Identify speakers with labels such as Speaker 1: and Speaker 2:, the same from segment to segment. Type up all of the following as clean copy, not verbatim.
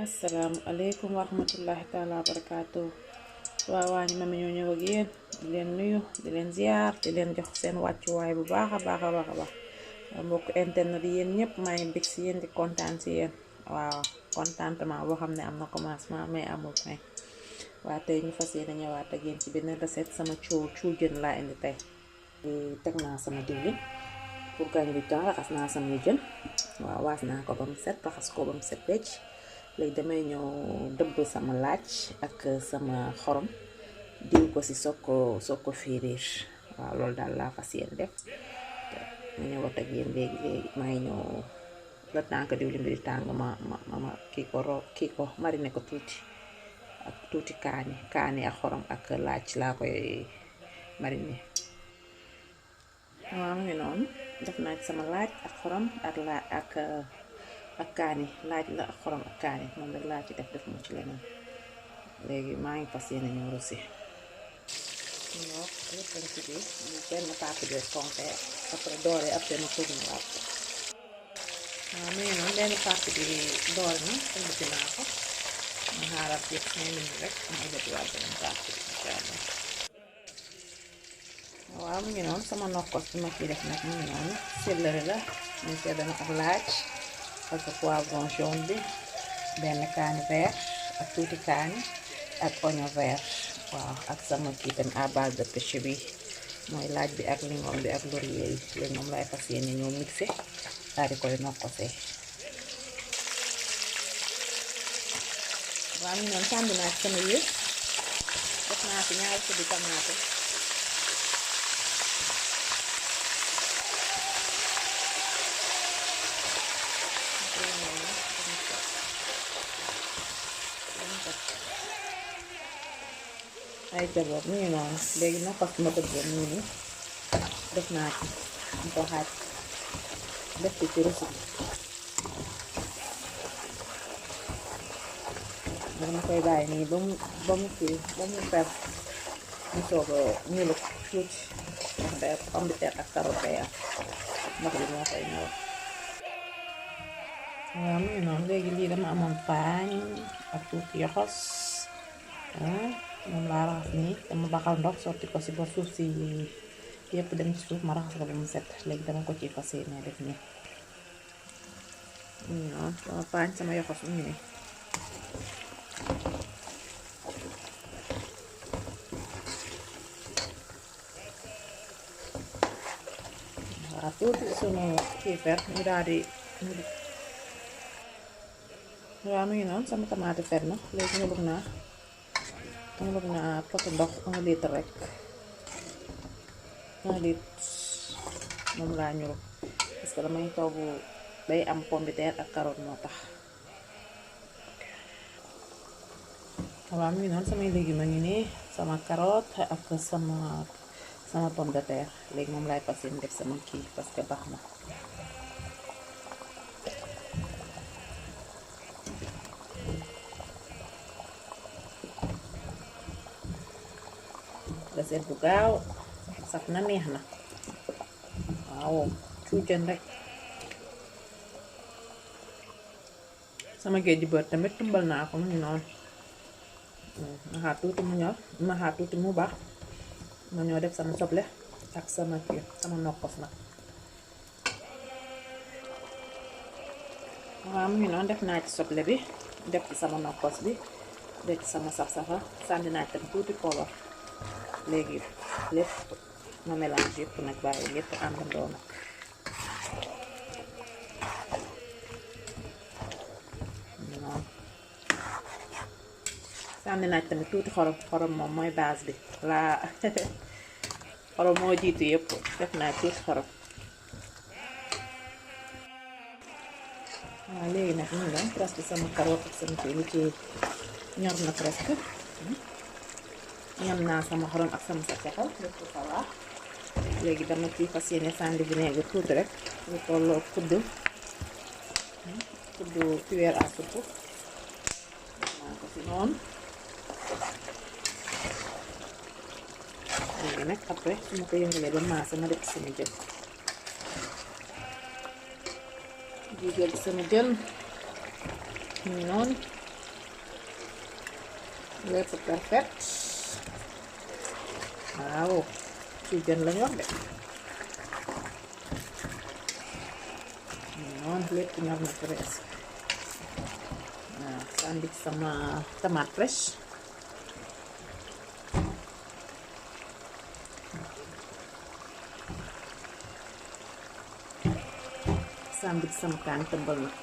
Speaker 1: asalaamaaleykum wa rahmatullahi taala wa barakaatu waa waañ mami ñoo ñëw ak yéen di leen nuyu di leen ziar di leen jox seen wàccuwaay bu baax a baax a baax a baax mbokk internet yi yéen ñëpp maa ngi bég si yéen di kontaan si yéen waaw contentement boo xam ne am na commencement mais amul fin waa tey ñu fas yéene ñëwaat ak yéen ci benn recette sama cuu jën laa indi tey teg naa sama diwlin pour gagner du temps raxas naa samay jën waaw waas naa ko ba mu set raxas ko ba mu set wecc léegi damay ñëw dëbb sama laaj ak sama xorom diw ko si soog ko fiiriir waaw loolu daal laa fas yéene def ma ñëwaat ak yéen léegi maa ngi ñëw la tànk diwlin bi di tàng ma kii ko mariner ko tuuti ak tuuti kaani ak xorom ak laaj laa koy mariner waaw mu ngi noonu def naa ci sama laaj ak xorom ak kaani laaj la ak xorom ak kaani moom rek laa ci def mu ci leneen léegi maa ngi fas yéene ñëw rosi ñoo lépp lañ ci biir benn partie bi fonke après doore après ma tourné waat waaw mu ngi noonu benn partie bi doore na ëmbati naa ko ma xaaral yëpp 5 minutes rek ma ëmbati waat benn partie bi incha allah waaw mu ngi noonu sama nokkos bi ma ciy def nag mu ngi noonu céleri la ñu see dama ak laaj ak poivron jaune bi benn kaani vert ak tuuti kaani ak oignon vert waaw ak sama kii tam à base de pêche bi mooy laaj bi ak limon bi ak laurier yi léegi moom lay fas yéene ñoo mixé daal di koy nokkosee waaw mu ngi noonu tàmbi naa ci sama yëf def naa ci ñaari kuddu tamaate ay jaboot mu ngi noonu léegi nokkos ma tëggoon nii def naa ci mu ko xaaj def ci rosi bi dama koy bàyyi nii ba mu fer mu soog a ñuulu tuuti ndax day pomme de terre ak carotte day am ndax bi moo koy ñëw waaw mu ngi noonu léegi lii dama amoon paañ ak tuuti yoxos moom laa raxas nii dama baxal ndox sotti ko si ba suuf si yépp dem ci suuf ma raxas ko ba mu set léegi dama ko ci fas yéene def nii noonu sama paañ sama yoxos mu ngi nii waaw tuuti sunu kiifer ñu daal di waaw mu ngi noonu sama tamaate fer na léegi ñu bëgg naa pot ndox 1 litre rek 1 litre moom laa ñuru parce que damay togg day am pomme de terre ak carotte moo tax waaw mu ngi noonu samay légumes a ngi nii sama carotte ak sama pomme de terre léegi moom laay fas yéene def sama kii parce que baax na recette bu gaaw saf na neex na waaw cuu jën rek sama géej bër tamit tumbal naa ko mu ngi noonu ma xaar tuuti mu ñor ma xaar tuuti mu baax ma ñoo def sama soble ak sama kii sama nokkos nag waaw mu ngi noonu def naa ci soble bi def ci sama nokkos bi def ci sama saf-safa sànni naa tam tuuti poobar léegi lépp ma mélange yëpp nag bàyyi lépp àndandoo nag noonu sànni naaj tamit tuuti xorom moom mooy base bi laa xorom moo jiitu yëpp def naa tuuti xorom waaw léegi nag ñu ngi presque sama carotte ak sama kii li ci ñor na presque ñam naa sama xorom ak sama sacaxal lépp ça va léegi dama ci fas yéene sànni vinaigre tuuti rek lu tolloo kuddu cuillère à soupe naa ko si noonu léegi nag après su ma ko yëngalee ba maase ma def sama jën jiital sama jën noonu lépp perfect. waaw ci jën lañ wax de noonu lépp ñor na presque. waaw sànni ci sama tomate fraîche. sànni ci sama kaani tëmbal nag.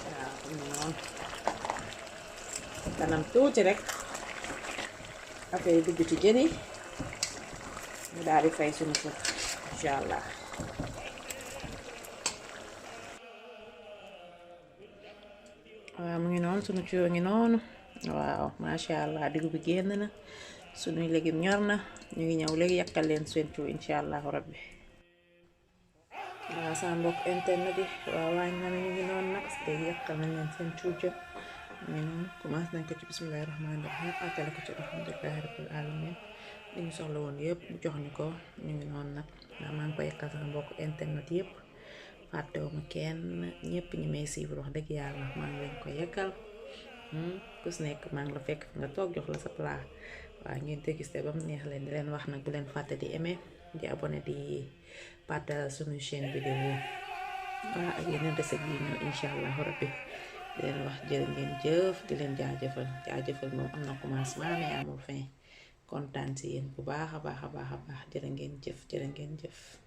Speaker 1: waaw noonu kanam tuuti rek affaire dugg ci jën yi ñu daal di fay suñu fur incha allah. waaw mu ngi noonu suñu cuyoo ngi noonu. waaw macha allah diggu bi génn na suñuy légume ñor na ñu ngi ñëw léegi yàqal leen seen cu incha allahu rabbi. waaw sama mbokk internet yi waaw waañ na ñu ngi noonu nag léegi yàqal nañ leen seen cu jën ñu ngi noonu commencé nañ ko ci bismillahi rahmaani rahim àggale ko ci alhamdulillahi rabbil alamin li ñu soxla woon yëpp mu jox ñu ko ñu ngi noonu nag waaw maa ngi koy yàqal sama mbokk internet yëpp fàttewuma kenn ñëpp ñi may suivre wax dëgg yàlla maa ngi leen koy yàqal ku si nekk maa ngi la fekk nga toog jox la sa plat waaw ngeen dégiste ba mu neex leen di leen wax nag bu leen fàtte di aimer di abonné di partage suñu chaîne vidéo waaw ak yeneen recette yi ñëw incha allahu rabbi di leen wax jërë ngeen jëf di leen jaajëfal moom am na commencement mais amul fin kontaan si yéen bu baax a baax a baax a baax jërë ngeen jëf.